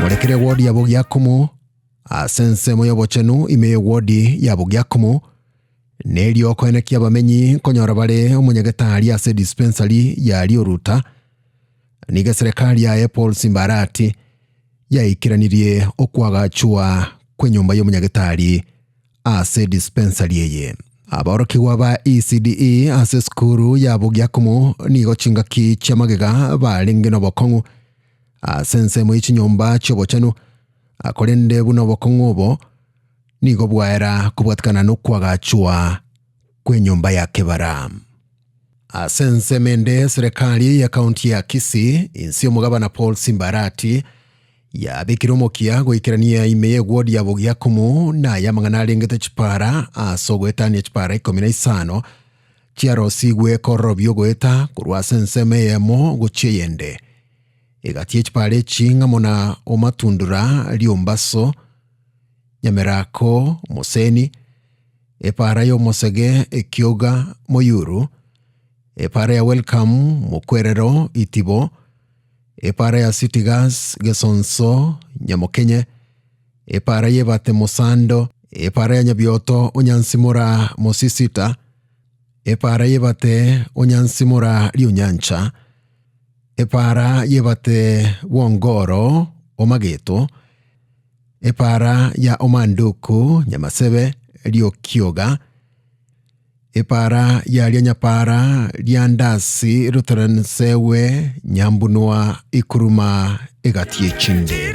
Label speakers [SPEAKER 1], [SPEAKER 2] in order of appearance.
[SPEAKER 1] Morekere ewodi ya Bogiakumu ase ensemo y'obochenu ime y'ewodi ya Bogiakumu, nerio okoenekia abamenyi nkonyora bare omonyagetari ase edispensary ya Rioruta. Nigo eserekari yaye Paul Simbarati yaikeranirie okoagachwa kw'enyomba y'omonyagetari ase edispensary eye. Aborokigwa ba ECDE ase esukuru ya Bogiakumu nigo chingaki chi'amagega barenge nobokong'u ase ensemo ye chinyomba chi'obochenu, korende buna obokong'u obo nigo bwaera kobwatikana nokoagachwa kw'enyomba ya kebara. Ase ensemo ende eserekari ye county ya Kisii inse y'omogabana Paul Simbarati yabekire omokia goikerania ime y'eward ya Bogiakumu na ay'amang'ana arengete chipara ase ogoetania chipara ikomi na isano chiarosigwe kororobia ogoeta korwa ase ensemo eyemo gochia eyende. Egati ye chipara echi ng'amo na Omatundura, Riombaso, Nyamerako, Moseni, Epaara y'omosege Ekioga, Moyuru, Epaara ya Welcome, Mokwerero, Itibo, Epaara ya City Gas, Gesonso, Nyamokenye, Epaara y'Ebate Mosando, Epaara ya Nyabioto, Onyansimora, Mosisita, Epaara y'Ebate, Onyansimora, Riunyancha, Epaara y'Ebate Bwongoro, Omageto, Epaara ya Omanduku, Nyamasebe, Riokioga, Epaara ya Rianyapaara, Riandasi, Ruterensewe, Nyambunwa, Ikuruma, egati y'echinde.